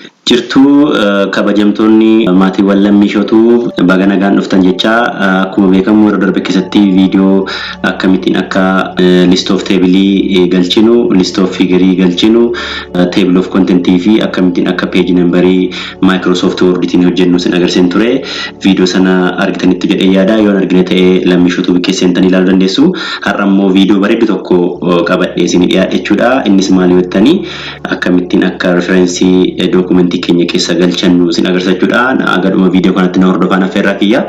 Jirtuu kabajamtoonni maatiiwwan Lammii Shootuu, baga nagaan dhuftan jechaa, akkuma beekamu yeroo darbe keessatti viidiyoo akkamittiin akka list of table galchinu, list of figure galchinu, table of content fi akkamittiin akka page numberii Microsoft Wordtiin hojjennu sin agarsiisan ture. Viidiyoo sana argitanitti jedhee yaada. Yoo hin argine ta'e Lammii Shootuu keessa seentanii ilaaluu dandeessu. Har'a immoo viidiyoo bareedu tokko qabadhee isin dhiyaadhe jechuudha. Innis maal yoo jettanii, akkamittiin akka reference dookumentii keenya keessa galchannu isin agarsiisa jechuudha. Agadhuma viidiyoo kanatti na hordofaan affeerraa kiyya.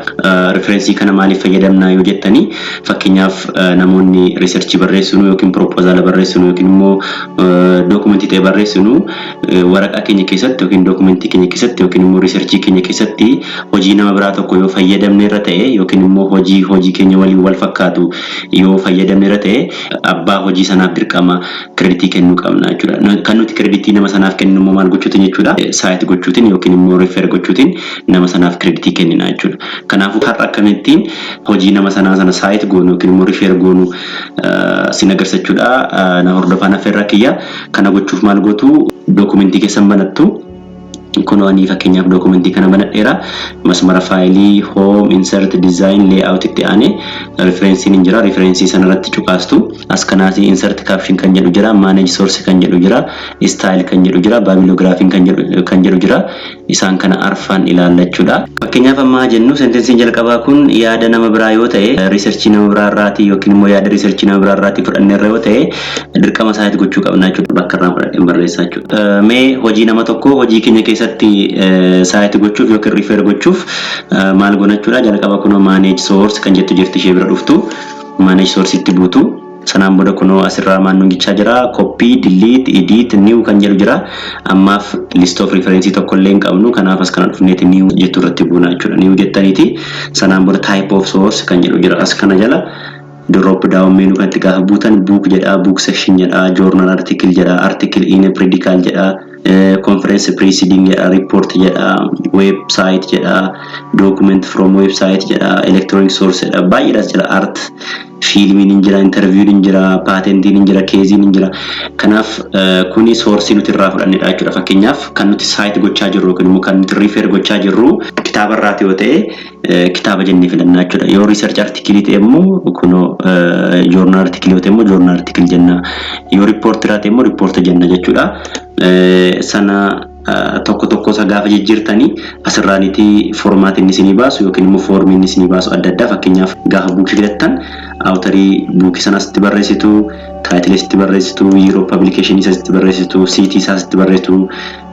Reference kana maaliif fayyadamna yoo jettanii, fakkeenyaaf namoonni research barreessinu yookiin proposal barreessinu yookiin immoo dookumentii ta'e barreessinu, waraqaa keenya keessatti yookiin dookumentii keenya keessatti yookiin immoo research keenya keessatti hojii nama biraa tokko yoo fayyadamne irra ta'e, yookiin immoo hojii keenya waliin wal fakkaatu yoo fayyadamne irra ta'e, abbaa hojii sanaaf dirqama credit kennuu qabna jechuudha. Kan nuti credit nama sanaaf kennu immoo maal gochuutiin jechuudha? Cite gochuutiin yookiin immoo refer gochuutiin nama sanaaf credit kennina jechuudha. Kanaafuu har'a akkamittiin hojii nama sanaa sana cite goonu yookiin immoo refer goonu sin agarsiisa jechuudha. Na hordofaan affeerraa kiyya. Kana gochuuf maal gootu? Dookumentii keessan banattu. Kunoo ani fakkeenyaaf dookumentii kana banadheera. Masmara file, home, insert, design, layout itti aanee referenceiin hin jira. Reference sanarratti cuqaastu. As kanaati insert caption kan jedhu jira, manage source kan jedhu jira, style kan jedhu jira, bibliographyn kan jedhu jira. Isaan kana arfan ilaallachuudha. Fakkeenyaaf ammaa jennu, sentenceiin jalqabaa kun yaada nama biraa yoo ta'e, research nama biraa irraatii yookiin immoo yaada research nama biraa irraatii fudhanneerra yoo ta'e, dirqama cite gochuu qabna jechuudha. Bakka irraan fudhadheen barreessaa jechuudha. Mee hojii nama tokko hojii keenya keessatti cite gochuuf yookiin refer gochuuf maal goona jechuudha? Jalqaba kunoo manage source kan jettu jirti, ishee bira dhuftu, manage source itti buutu. Sanaan booda kunoo asirraa maal nuun jechaa jira? Copy, delete, edit, new kan jedhu jira. Ammaaf list of reference tokko illee hin qabnu. Kanaaf as kana dhufneeti new jettu irratti buuna jechuudha. New jettaniiti sanaan booda type of source kan jedhu jira. As kana jala drop down menu kan itti gaafa buutan, book jedha, book section jedha, journal article jedha, article in a periodical jedha, conference proceeding jedha, report jedha, website jedha, document from website jedha, electronic source jedha, baay'eedhaas jira, art, fiilmiin hin jira, interviewin hin jira, patentiin hin jira, caseiin hin jira. Kanaaf kuni source nuti irraa fudhannedha jechuudha. Fakkeenyaaf kan nuti cite gochaa jirru yookiin immoo kan nuti refer gochaa jirru kitaaba irraati yoo ta'e, kitaaba jennee filannaa jechuudha. Yoo research article ta'e immoo kunoo, journal article yoo ta'e immoo journal article jenna. Yoo report irraa ta'e immoo report jenna jechuudha. Sana tokko tokko isa gaafa jijjiirtanii asirraaniiti formatiin inni isinii baasu yookiin immoo formiin inni isinii baasu adda addaa. Fakkeenyaaf gaafa book filattan, author book sana asitti barreessitu, title asitti barreessitu, yeroo publication isa asitti barreessitu, city isaa asitti barreessitu,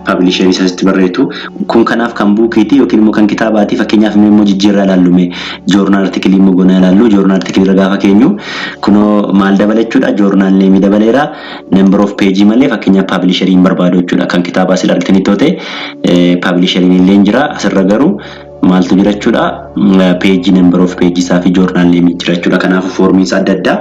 publisher isaa asitti barreessitu. Kun kanaaf kan bookiiti yookiin immoo kan kitaabaati. Fakkeenyaaf immoo jijjiirraa ilaallume, journal article immoo goona ilaallu. Journal article irra gaafa keenyu kunoo maal dabala jechuudha? Journal name dabaleera, number of page malee fakkeenyaaf publisher hin barbaadu jechuudha. Kan kitaabaa sila argitanii yoo ta'e publisheriin illee jira. Asirra garuu maaltu jira jechuudha? Page, number of page isaa fi journal name jira jechuudha. Kanaafuu formiin isaa adda addaa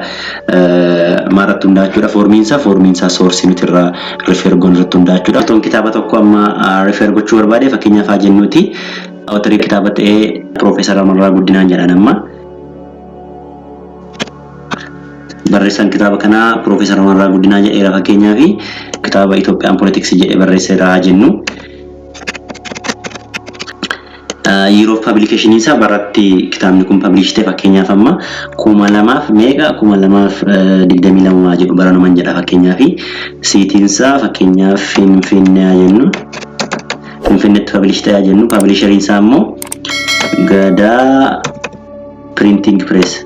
maalirratti hundaa'a jechuudha? Formiin isaa source nuti irraa refer goonu irratti hundaa'a jechuudha. Toon kitaaba tokko amma refer gochuu barbaade, fakkeenyaaf haa jennuuti, author kitaaba ta'ee Piroofeesar Amarraa Guddinaan jedhan amma. Barreessaan kitaaba kanaa Piroofeesar Amarraa Guddinaa jedheera. Fakkeenyaaf kitaaba Ethiopian Politics jedhee barreesseera haa jennu. Year of publication isaa, baratti kitaabni kun publish ta'e, fakkeenyaaf amma kuma lamaaf meeqa, 2022 jedhu, baranuman jedha fakkeenyaaf. Cityn isaa fakkeenyaaf Finfinnee haa jennu, Finfinneetti publish ta'e haa jennu. Publisheriin isaa immoo Gadaa Printing Press,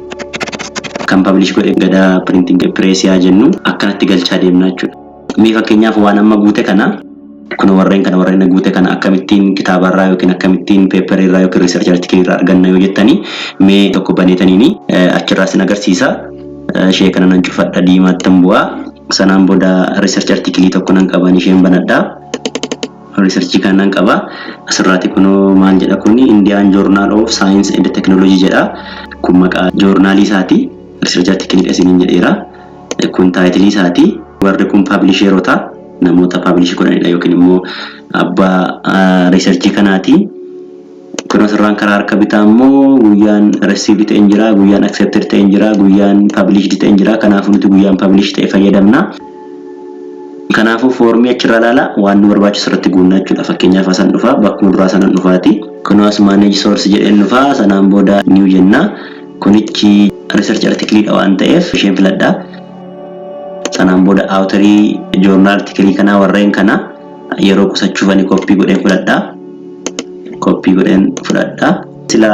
kan publish godhe Gadaa Printing Press haa jennu. Akkanatti galchaa deemna jechuudha. Mee fakkeenyaaf waan amma guute kana, kun warreen kana, warreen guute kana akkamittiin kitaabarraa yookiin akkamittiin paperirraa yookiin research articleirraa arganna yoo jettanii, mee tokko baneetaniini achirraa sin agarsiisa. Ishee kana nan cufadha, diimaatti bu'aa. Sanaan booda research article tokko nan qaban, isheen banadha. Research kana nan qaba. Asirraati kunoo maal jedha kuni? Indian Journal of Science and Technology jedha. Kun maqaa journal isaati. Research article isiniin jedheera. Kun title isaati. Warri kun publisherota, namoota publish godhanidha yookiin immoo abbaa research kanaati. Kun asirraan karaa harka bitaa immoo guyyaan received ta'e hin jira, guyyaan accepted ta'e hin jira, guyyaan published ta'e hin jira. Kanaafuu nuti guyyaan publish ta'e fayyadamna. Kanaafuu foormii achirraa ilaalaa waan nu barbaachisu irratti guunnaa jechuudha. Fakkeenyaaf, asan dhufaa, bakkuma duraa sanan dhufaati. Kunoo as manage source jedheen dhufaa, sanaan booda new jenna. Kunichi research articleidha waan ta'eef isheen filadha. Sanaan booda authorii journal articleii kanaa warreen kana yeroo qusachuuf ani copy godheen fudhadha. Copy godheen fudhadha. Sila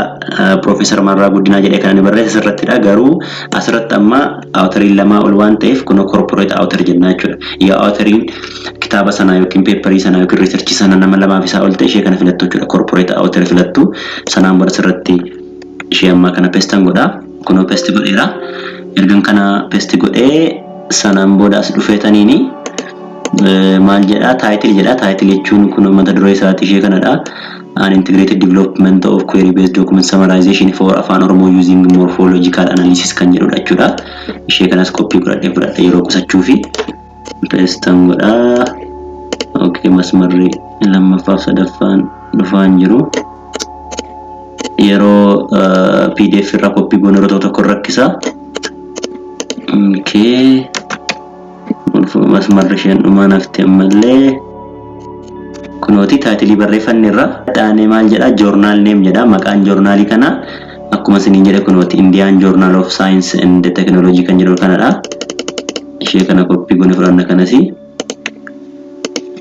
Piroofeesar Mararaa Guddinaa jedhee kan inni barreesse asirrattidha. Garuu asirratti amma authoriin lamaa ol waan ta'eef kunoo corporate author jennaa jechuudha. Yoo authoriin kitaaba sanaa yookiin paperii sanaa yookiin researchii sana nama lamaaf isaa ol ta'e, ishee kana filattu jechuudha. Corporate author filattu. Sanaan booda asirratti ishee ammaa kana pasten godha. Kunoo paste godheera. Ergan kana paste godhee, sanaan booda as dhufeetaniini maal jedhaa? Title jedha. Title jechuun kun mata duree isaati, ishee kanadha. An integrated development of query based document summarization for Afaan Oromoo using morphological analysis kan jedhudha jechuudha. Ishee kanas copy godhadhee fudhadha yeroo qusachuu fi pasten godhaa. Okay, masmarri lammaffaaf sadaffaan dhufaan jiru. Yeroo PDF irraa copy goone yeroo tokko tokko rakkisa. Okay. Masmarri isheen dhumaa nafti ammallee. Kunooti titleii barreeffanne irra. Dhaanee maal jedha? Journal name jedha. Maqaan journalii kana akkuma isiniin jedhe kunooti Indian Journal of Science and Technology kan jedhu kanadha. Ishee kana copy goone fudhanna kanasi.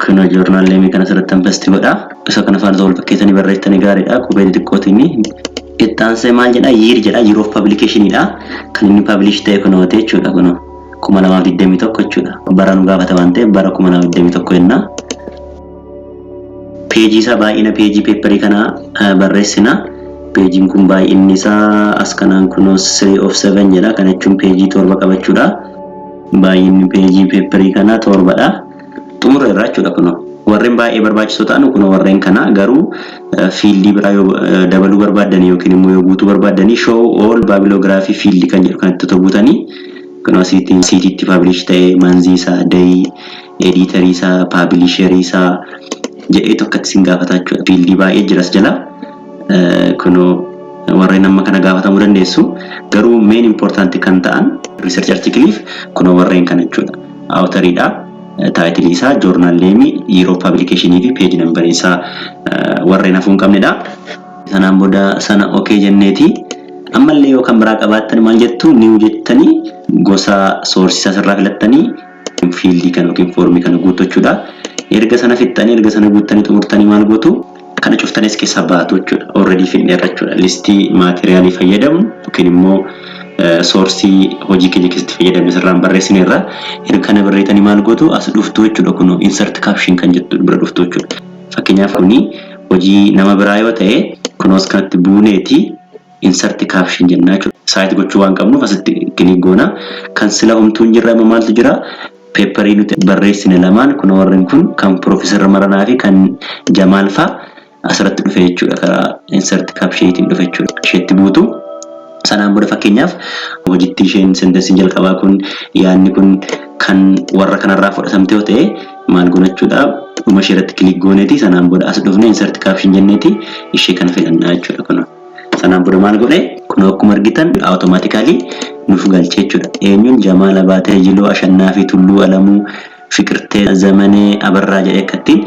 Kunoo journal nameii kana asirratti paste godha. Isa kana faana wal fakkeessanii barreessanii gaariidha. Qubee xixiqqootiin. Itti maal jedha? Year jedha. Year of publicationidha. Kan inni publish ta'e kunooti jechuudha kunoo. 2021 jechuudha. Bara nu gaafata waan ta'eef bara 2021 jenna. Pageii isaa, baay'ina pageii paperii kanaa barreessina. Pageiin kun baay'inni isaa as kanaan kunoo 3 of 7 jedha. Kana jechuun pageii torba qabachuudha. Baay'inni pageii paperii kanaa torbadha. Xumura irraa jechuudha kunoo. Warreen baay'ee barbaachisoo ta'an kunoo warreen kana. Garuu fieldii biraa yoo dabaluu barbaaddanii yookiin immoo yoo guutuu barbaaddanii, show all bibliography field kan jedhu kanatti otoo guutanii, kunoo asitti cityitti publish ta'ee, monthii isaa, dayii, editorii isaa, publisherii isaa jedhee tokkotti isin gaafata jechuudha. Fieldii baay'ee jiras jala. Kunoo warreen amma kana gaafatamuu dandeessu. Garuu main important kan ta'an research articleiif kunoo warreen kana jechuudha. Authoriidha. Titleii isaa, journal nameii, yeroo publicationii fi page numberii isaa warreen hafuu hin qabnedha. Sanaan booda sana okay jenneeti. Ammallee yoo kan biraa qabaattan maal jettu? New jettanii gosa sourceii isaa sirraa filattanii fieldii kana yookiin foormii kana guuttachuudha. Erga sana fixxanii, erga sana guuttanii xumurtanii maal gootu? Kana cuftanis keessaa baatu jechuudha. Already fixneerra jechuudha. Listii materialii fayyadamnu yookiin immoo sourceii hojii keenya keessatti fayyadamne sirraan barreessineerra. Erga kana barreessanii maal gootu? As dhuftu jechuudha. Kun insert caption kan jettu bira dhuftu jechuudha. Fakkeenyaaf, kuni hojii nama biraa yoo ta'e, kunuus kanatti buuneeti insert caption jennaa jechuudha. Cite gochuu waan qabnuuf asitti click goona. Kan sila homtuu hin jirre amma maaltu jira? Paperii nuti barreessine lamaan kun, warreen kun kan Piroofeesar Maranaa fi kan Jamaal fa'a asirratti dhufe jechuudha. Karaa insert captioniitiin dhufe jechuudha. Isheetti buutu. Sanaan booda fakkeenyaaf hojiitti isheen sentenceiin jalqabaa kun, yaadni kun kan warra kanarraa fudhatamte yoo ta'e maal goona jechuudha? Dhuma ishee irratti click gooneeti, sanaan booda as dhufne insert caption jenneeti ishee kana filannaa jechuudha kun. Sanaan booda maal godhe? Kun akkuma argitan automatically nuuf galchee jechuudha. Eenyuun? Jamaal Abaatee Jiloo Ashannaa fi Tulluu Alamuu Fiqirtee Zamanee Abarraa jedhee akkattiin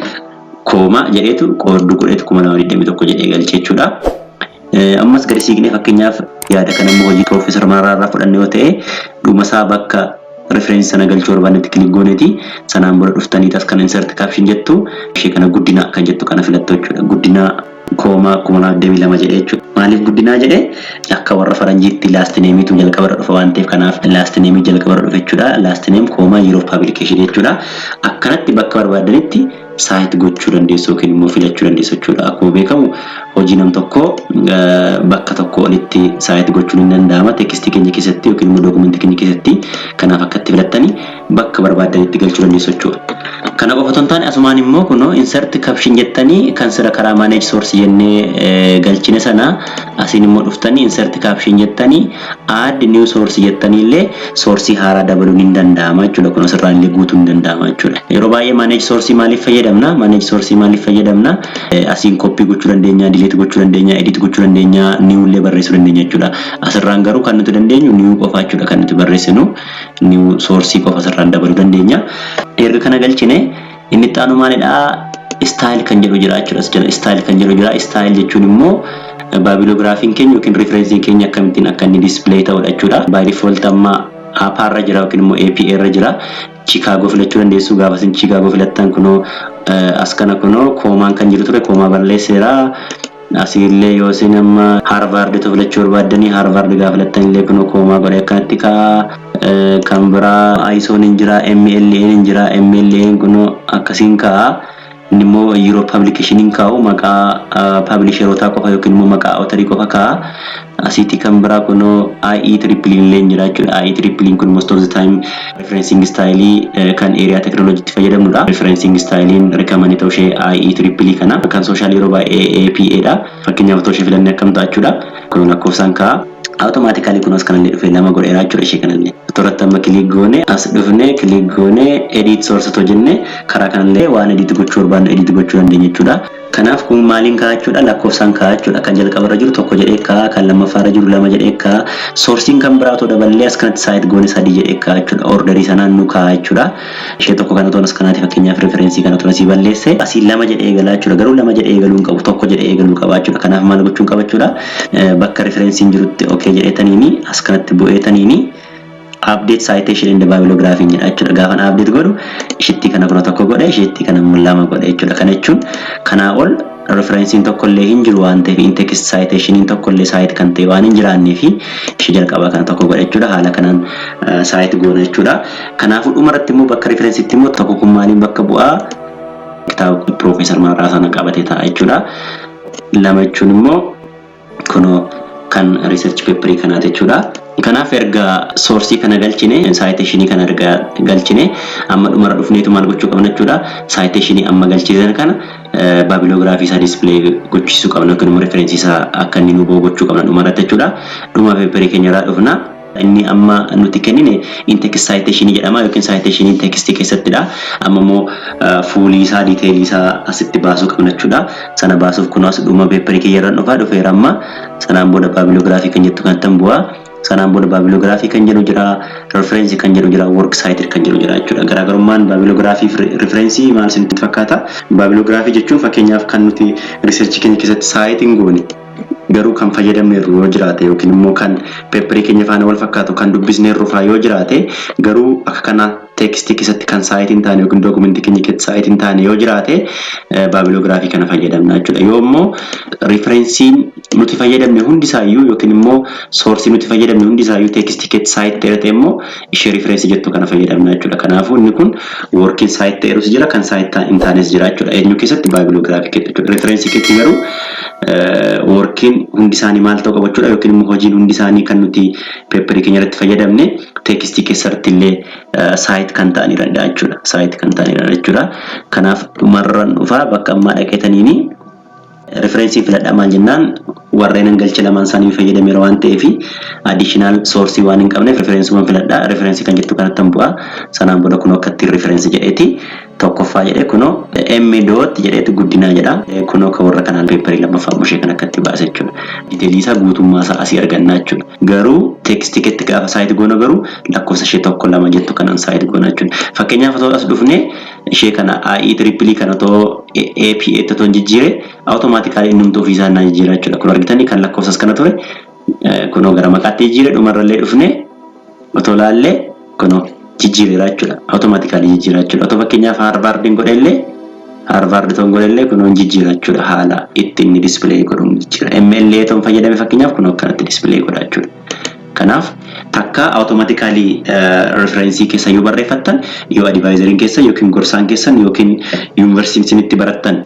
comma jedheetu qoodduu godheetu 2021 jedhee galchee jechuudha. Ammas gadi siiqnee fakkeenyaaf yaada kana immoo hojii Piroofeesar Mararaa irraa fudhanne yoo ta'e, dhuma isaa bakka referenceii sana galchuu barbaannetti click gooneeti, sanaan booda dhuftanii as kana insert caption jettu, ishee kana Guddinaa kan jettu kana filattu jechuudha. Guddinaa comma 2022 jedhee jechuudha. Maaliif Guddinaa jedhee? Akka warra faranjiitti last nameiitu jalqabarra dhufa waan ta'eef, kanaaf last nameii jalqabarra dhufe jechuudha. Last name comma year of publication jechuudha. Akkanatti bakka barbaadanitti cite gochuu dandeessu yookiin immoo filachuu dandeessu jechuudha. Akkuma beekamu hojii nam tokkoo bakka tokko olitti cite gochuun hin danda'ama textii keenya keessatti yookiin immoo documentii keenya keessatti. Kanaaf akkatti filattanii bakka barbaadanitti galchuu dandeessu jechuudha. Kana qofa otoo hin taane, asumaan immoo kunoo insert caption jettanii kan sira karaa manage source jennee galchine sana asiin immoo dhuftanii insert caption jettanii add new source jettanii illee sourceii haaraa dabaluun hin danda'ama jechuudha. Kun asirraa illee guutuun hin danda'ama jechuudha. Yeroo baay'ee manage source maaliif fayyadamna? Manage source maaliif fayyadamna? Asiin copy gochuu dandeenya, delete gochuu dandeenya, edit gochuu dandeenya. Delete gochuu dandeenya, edit gochuu dandeenya, new illee barreessuu dandeenya jechuudha. Asirraan garuu kan nuti dandeenyu new qofa jechuudha. Kan nuti barreessinu new source qofa asirraan dabaluu dandeenya. Erga kana galchine, inni itti aanu maalidhaa? Style kan jedhu jira jechuudha. As jala style kan jedhu jira. Style jechuun immoo bibliographyn keenya yookiin referenceiin keenya akkamittiin akka inni display ta'udha jechuudha. By default amma APA irra jira yookiin immoo APA irra jira. Chicago filachuu dandeessu. Gaafa isin Chicago filattan, kunoo as kana kunoo commaan kan jiru ture comma balleesseera. Asiillee yoo isin amma Harvard filachuu barbaaddanii, Harvard gaafa filattan illee kunoo comma godhee akkanatti kaa'a. Kan biraa ISO'n hin jira, MLA hin jira. MLA kunoo akkasiin kaa'a. Inni immoo yeroo publicationiin kaa'u maqaa publisherootaa qofa yookiin immoo maqaa authorii qofa kaa'a. Asiitii kan biraa kunoo IE triple illee hin jira jechuudha. IE triple kun most of the time referencing style kan area teknooloojiitti fayyadamnudha. Referencing stylein recommend ta'u ishee IE triple kana. Kan social yeroo baay'ee APA dha. Fakkeenyaaf otoo ishee filannee akkam ta'a jechuudha? Kun lakkoofsaan kaa'a. Automatically kun as kanallee dhufee lama godheera jechuudha ishee kanallee. Toratti amma click goone, as dhufne, click goone, edit source otoo jenne, karaa kanallee waan edit gochuu barbaannu edit gochuu dandeenya jechuudha. Kanaaf kun maaliin ka'a jechuudha? Lakkoofsaan ka'a jechuudha. Kan jalqabarra jiru tokko jedhee ka'a, kan lammaffaarra jiru lama jedhee ka'a. Sourceiin kan biraa otoo daballee as kanatti cite goone sadii jedhee ka'a jechuudha. Orderii sanaan nu ka'a jechuudha. Ishee tokko kana toon as kanaati, fakkeenyaaf reference kana toon asii balleesse, asii lama jedhee eegalaa jechuudha. Garuu lama jedhee eegaluu hin qabu, tokko jedhee eegaluu qaba jechuudha. Kanaaf maal gochuun qaba jechuudha? Bakka referenceiin jirutti okay jedheetaniini as kanatti bu'eetaniini update citation and bibliography jedha jechuudha. Gaafan update godhu ishitti kana kuna tokko godhe, ishitti kana immoo lama godhe jechuudha. Kana jechuun kanaa ol referenceiin tokko illee hin jiru waan ta'eef, in-text citationiin tokko illee cite kan ta'e waan hin jiraannee fi ishee jalqabaa kana tokko godhe jechuudha. Haala kanaan cite goona jechuudha. Kanaafuu dhumarratti immoo bakka referenceitti immoo tokko kun maaliin bakka bu'aa? Kitaaba Piroofeesar Mararaa sana qabatee ta'a jechuudha. Lama jechuun immoo kunoo kan research paperii kanaati jechuudha. Kanaaf erga source kana galchine, citation kana erga galchine, amma dhumarra dhufneetu maal gochuu qabna jechuudha? Citation amma galchisan kana bibliography isaa display gochiisuu qabna yookiin immoo reference isaa akka inni nu ba'u gochuu qabna dhumarratti jechuudha. Dhuma paperii keenya irraa dhufna. Inni amma nuti kennine in-text citation jedhama yookiin citation text keessattidha. Amma immoo fuulii isaa, detailii isaa asitti baasuu qabna jechuudha. Sana baasuuf kunoo as dhuma paperii keenya irra dhufaa dhufeera amma. Sanaan booda bibliography kan jettu kan tan bu'aa. Sanaan booda bibliography kan jedhu jira, reference kan jedhu jira, works cited kan jedhu jira jechuudha. Garaagarummaan bibliography fi reference maal isinitti fakkaata? Bibliography jechuun fakkeenyaaf kan nuti research keenya keessatti citeiin goone garuu kan fayyadamneerru yoo jiraate, yookiin immoo kan paperii keenya faana wal fakkaatu kan dubbisneerru faa yoo jiraate, garuu akka kana textii keessatti kan citeiin taane yookiin documentii keenya keessatti citeiin taane yoo jiraate, bibliography kana fayyadamna jechuudha. Yoo immoo referenceiin nuti fayyadamne hundisaayyuu yookiin immoo source nuti fayyadamne hundisaayyuu textii keessatti cite ta'e immoo, ishee reference jettu kana fayyadamna jechuudha. Kanaafuu inni kun workiin cite ta'erus jira, kan cite hin taanes jira jechuudha. Eenyu keessatti? Bibliography keessatti jechuudha. Reference keessatti garuu workiin hundi isaanii maal ta'uu qaba jechuudha, yookiin immoo hojiin hundi isaanii kan nuti paperii keenya irratti fayyadamne textii keessatti illee cite kan ta'anidha jechuudha. Cite kan ta'anidha jechuudha. Kanaaf dhumarraan dhufaa, bakka ammaa dhaqeetaniini reference filadhaa maal jennaan, warreen galche lamaan isaanii fayyadameera waan ta'eef, additional source waan hin qabneef referenceumaan filadhaa. Reference kan jettu kanatti bu'aa. Sanaan booda kunoo akkatti reference jedheeti tokkoffaa jedhee, kunoo M dot jedheeti Guddinaa jedha. Kunoo kan warra kanaan paperii lammaffaa ishee kan akkatti baase jechuudha. Detailii isaa guutummaa isaa asii argannaa jechuudha. Garuu textii keetti gaafa cite goona garuu lakkoofsa ishee tokko lama jettu kanaan cite goona jechuudha. Fakkeenyaaf otoo as dhufne ishee kana IE triple kana otoo APA otoo hin jijjiire, automatically innumtuu ofiisaa naa jijjiira jechuudha. Kun argitanii kan lakkoofsas kana ture kunoo gara maqaatti jijjiire. Dhumarrallee dhufne otoo laallee kunoo jijjiireera jechuudha. Automatically jijjiira jechuudha. Otoo fakkeenyaaf Harvardiin godhellee, Harvard toon godhellee, kunoo jijjiira jechuudha. Haala itti inni display godhuun jijjiira. MLA toon fayyadame fakkeenyaaf, kunoo akkanatti display godha jechuudha. Kanaaf takka automatically reference keessa yoo barreeffattan, yoo advisoriin keessa yookiin gorsaan keessan yookiin yuunivarsiitiin isinitti barattan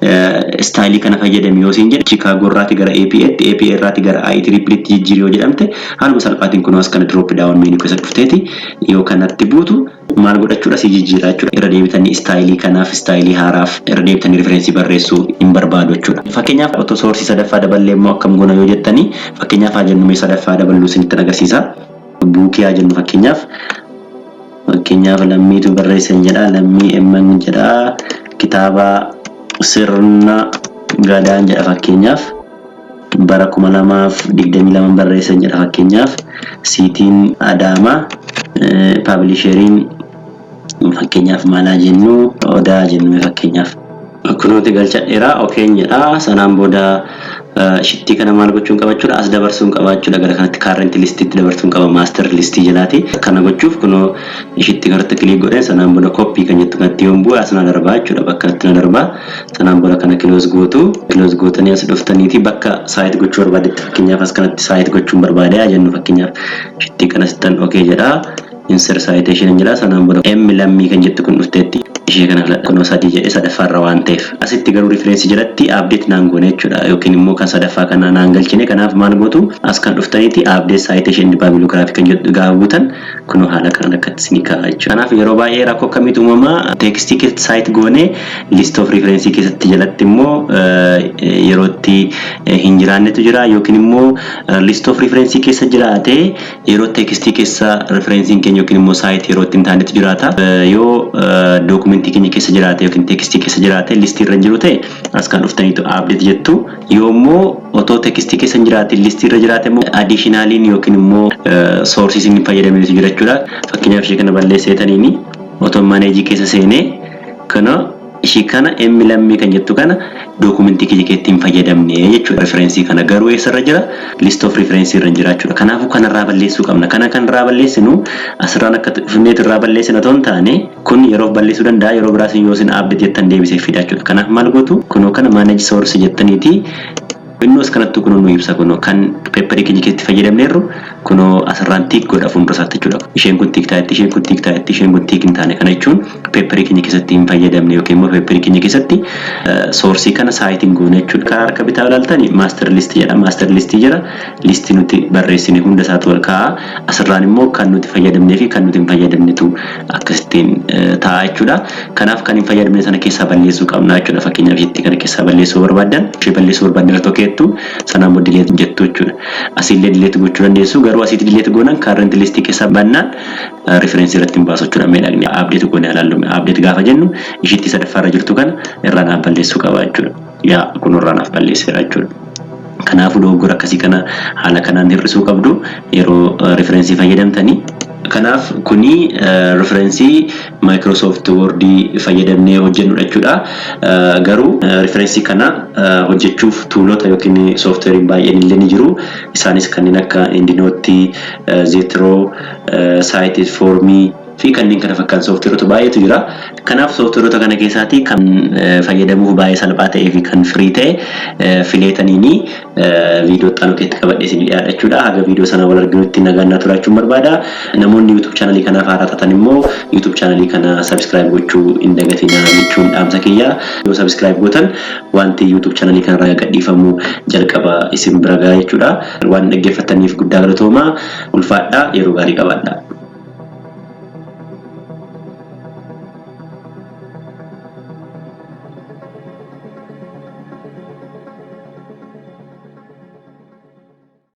style kana fayyadami yoo isin jedhe, Chicago irraati gara APA'tti, APA irraati gara IEEE tti jijjiiri yoo jedhamte, haaluma salphaatiin kunoo as kana drop down menu keessa dhufteeti yoo kanatti buutu maal godhachuudha? Si jijjiira jechuudha. Irra deebitanii style kanaaf, style haaraaf irra deebitanii reference barreessuu hin barbaadu jechuudha. Fakkeenyaaf otoo source sadaffaa daballee immoo akkam goona yoo jettanii, fakkeenyaaf haa jennu, mee sadaffaa daballuu isinitti agarsiisa. Bookii haa jennu fakkeenyaaf. Fakkeenyaaf Lammiitu barreessan jedha. Lammii Emman jedha. Kitaaba Sirna Gadaan jedha fakkeenyaaf. Bara 2022 barreessan jedha fakkeenyaaf. Cityn Adaamaa, publisheriin fakkeenyaaf maalaa jennu, Odaa jennu fakkeenyaaf. Kunuuti galchadheera, okayn jedha. Sanaan booda shittii kana maal gochuun qabachuudha? As dabarsuun qabaachuudha. Gara kanatti current listiitti dabarsuun qaba, master listii jalaati. Kana gochuuf kunoo shittii kanatti click godheen, sanaan booda copy kan jettu kanatti yoon bu'e as na darbaa jechuudha. Bakka kanatti na darbaa. Sanaan booda kana close gootu. Close gootanii as dhuftaniiti bakka cite gochuu barbaadetti, fakkeenyaaf as kanatti cite gochuun barbaade jennu, fakkeenyaaf shittii kana sittan okay jedha. Insert citation jedha. Sanaan booda M Lammii kan jettu kun dhufteetti, ishee kana filadha. Kunoo sadii jedhe sadaffaarra waan ta'eef. Asitti garuu reference jalatti update naan goone jechuudha, yookiin immoo kan sadaffaa kana naan galchine. Kanaaf maal gootu? As kan dhuftaniiti update citation bibliography kan jedhu gaafa buutan, kunoo haala kanaan akkatti isinii kaa'a jechuudha. Kanaaf yeroo baay'ee rakkoo akkamiitu uumamaa? Textii keessatti cite goone, list of reference keessatti jalatti immoo yerootti hin jiraannetu jira, yookiin immoo list of reference keessa jiraate yeroo textii keessa referenceiin keenya yookiin immoo cite yeroo itti hin taanetu jiraata. Yoo dookumentii keenya keessa jiraate yookiin textii keessa jiraate listii irra jiru ta'e, as kan dhuftaniitu update jettu. Yoo immoo otoo textii keessa hin jiraatin listii irra jiraate immoo additionaliin yookiin immoo sourceii isin fayyadamnetu jira jechuudha. Fakkeenyaaf ishee kana balleesseetaniini otoo manage keessa seenee, kana ishii kana M Lammii kan jettu kana dookumentii kiyya keessatti hin fayyadamne jechuudha. Reference kana garuu eessarra jira? List of reference irra jira jechuudha. Kanaafuu kanarraa balleessuu qabna. Kana kanarraa balleessinu asirraan akka dhufneet irraa balleessina otoo hin taane, kun yeroof balleessuu danda'a, yeroo biraas yoo isin update jettan deebisee fida jechuudha. Kanaaf maal gootu? Kunoo kana manage source jettaniiti, innis kanattu kunoo nu ibsa. Kunoo kan paperii keenya keessatti fayyadamneerru kunoo asirraan tick godha fuuldura isaatti jechuudha. Isheen kun tick taa'etti, isheen kun tick taa'etti, isheen kun tick hin taane. Kana jechuun paperii keenya keessatti hin fayyadamne yookiin immoo paperii keenya keessatti sourceii kana citeiin goone jechuudha. Karaa harka bitaa ilaaltani master listii jedha. Master listii jira listii nuti barreessine hunda isaatu ol kaa'a. Asirraan immoo kan nuti fayyadamnee fi kan nuti hin fayyadamnetu akkasittiin taa'a jechuudha. Kanaaf kan hin fayyadamne sana keessaa balleessuu qabna jechuudha. Fakkeenyaaf ishiitti kana keessaa balleessuu barbaaddan, ishee balleessuu barbaaddan irra tokkeettu, sanaan booda delete jettu jechuudha. Asiillee delete gochuu dandeessu, garuu asitti delete goonan current listii keessaa bannaan reference irratti hin baasu jechuudha. Miidhagni update goonee ilaallu. Update gaafa jennu ishiitti sadaffaarra jirtu kana irraa naaf balleessuu qaba jechuudha. Yaa, kun irraa naaf balleesseera jechuudha. Kanaafuu dogoggora akkasii kana haala kanaan hir'isuu qabdu yeroo reference fayyadamtanii. Kanaaf kuni reference Microsoft Word fayyadamnee hojjennudha jechuudha. Garuu reference kana hojjechuuf toolota yookiin softwareiin baay'een illee ni jiru. Isaanis kanneen akka EndNote, Zotero, Cite4Me fi kanneen kana fakkaatan softwareota baay'eetu jira. Kanaaf softwareota kana keessaatii kan fayyadamuuf baay'ee salphaa ta'ee fi kan free ta'e fileetaniini viidiyoo xaanuu keessatti qabadhee isin dhiyaadha jechuudha. Haga viidiyoo sana wal arginutti nagaan naa turaachuun barbaada. Namoonni YouTube channelii kanaaf haaraa taatan immoo YouTube channelii kana subscribe gochuu hin dagatinaa jechuun dhaamsa kiyya. Yoo subscribe gootan wanti YouTube channelii kanarraa gadhiifamu jalqaba isin bira gaha jechuudha. Waan dhaggeeffataniif guddaa galatoomaa, ulfaadhaa, yeroo gaarii qabaadhaa.